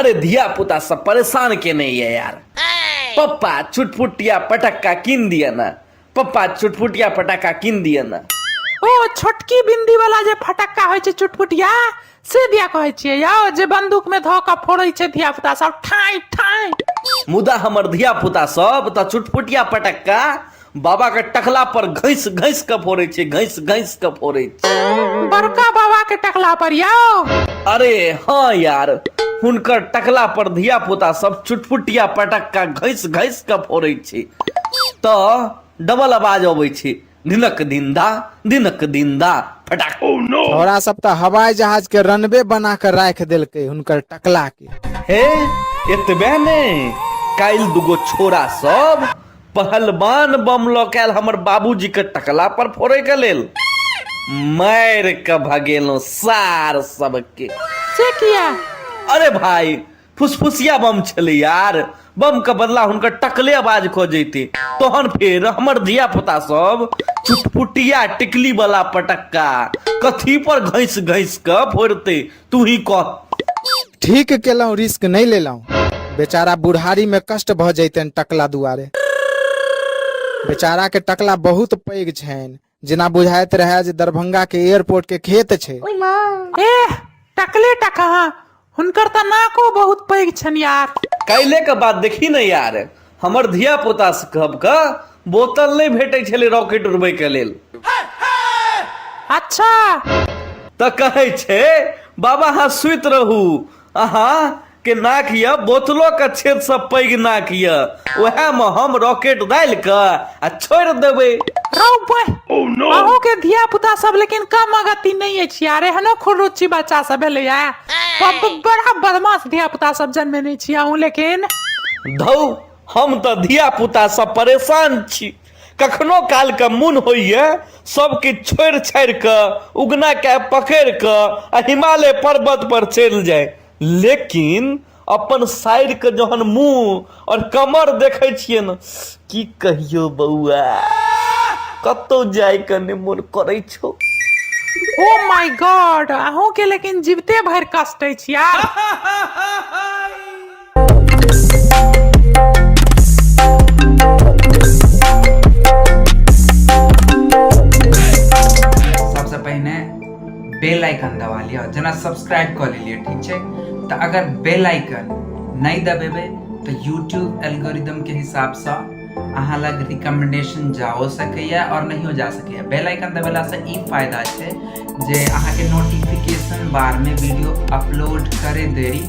अरे धिया पुता सब परेशान केने ये यार। पप्पा छुटपुटिया पटक्का कीन दिया ना, पप्पा छुटपुटिया पटाखा कीन दिया ना। ओ छोटकी बिंदी वाला जे फटक्का होइ छै चुटपुटिया, से दिया कहै छियै यौ, जे बंदूक में धऽ कऽ फोड़ै छै धिया पुता सब ठाई ठाई। मुदा हमर धिया पुता सब तऽ चुटपुटिया पटक्का बाबा के टकला पर घैस घैस के फोड़ै छै, घैस घैस के फोड़ै छै। बड़का बाबा के टकला पर यौ? अरे हाँ यार, हुनकर टकला पर धिया पुता सब चुटपुटिया पटक्का घैस घैस के फोड़ै छै तऽ डबल आवाज अबै छै, धिनक धिंदा धिनक धिंदा फटाक। छोरा सब तऽ हवाई जहाज के रनवे बना के राखि देलकै हुनकर टकला के। हे एतबे ने, काल्हि दुगो छोरा सब पहलवान बम लऽ के आयल हमर बाबूजी के टकला पर फोड़े के लेल, मारि के भगेलहुँ सार सबके। से किया? अरे भाई, फुसफुसिया बम छलै यार, बम के बदला हुनकर टकले आवाज खो जैते। तहन फेर हमर धिया पुता सब चुटपुटिया टिकली वाला पटक्का कथी पर घैस घैस के फोड़ते, तू ही कह। ठीक केलहुँ, रिस्क नहि लेलहुँ। बेचारा बुढ़ारी में कष्ट भऽ जैतनि टकला दुआरे। बेचारा के टकला बहुत पैघ छनि, जेना बुझाइत रहए जे दरभंगा के एयरपोर्ट के खेत छै। एह, टकले टका, हुनकर तऽ नाको बहुत पैघ छनि यार। काल्हि के बात देखी ने यार, हमर धिया पुता सबके बोतल नहि भेटै छलै रॉकेट उड़बै के लेल। अच्छा। तऽ कहै छै बाबा अहाँ सुति रहू, अहाँ के नाक यऽ बोतलो के छेद से पैघ नाक यऽ, उएह मे हम रॉकेट डालि कऽ आ छोड़ि देबै। रौ बह, अहूँ के धिया पुता सब लेकिन कम अगति नहीं अछि यार, एहनो खुरुची बच्चा सब भेलैया। बड़ा बदमाश धिया पुता सब जन्मेने छी अहूँ लेकिन। धौ, हम तऽ धिया पुता सब परेशान छी। कखनो काल के मोन होइए सब किछु छोड़ि छाड़ि कऽ उगना के पकड़ि कऽ आ हिमालय पर्वत पर चलि जाय, लेकिन अपन साइड के जहन मुंह और कमर देखै छियै ने, की कहियो बौआ, कतौ जाय के नहि मोन करै छौ। ओ my God, अहूँ के लेकिन जीवते भरि कष्ट अछि यार। सबसँ पहिने बेल आइकन दबा लिअ, जेना सब्सक्राइब कऽ लेलियै, ठीक छै? तऽ अगर बेल आइकन नहि दबेबै तऽ यूट्यूब एल्गोरिदमके हिसाबसँ अहाँ लग रिकमेंडेशन जाओ सकैए आओर नहियो जा सकैए। बेल आइकन दबेलासँ ई फायदा छै जे अहाँके नोटिफिकेशन बारमे वीडियो अपलोड करे देरी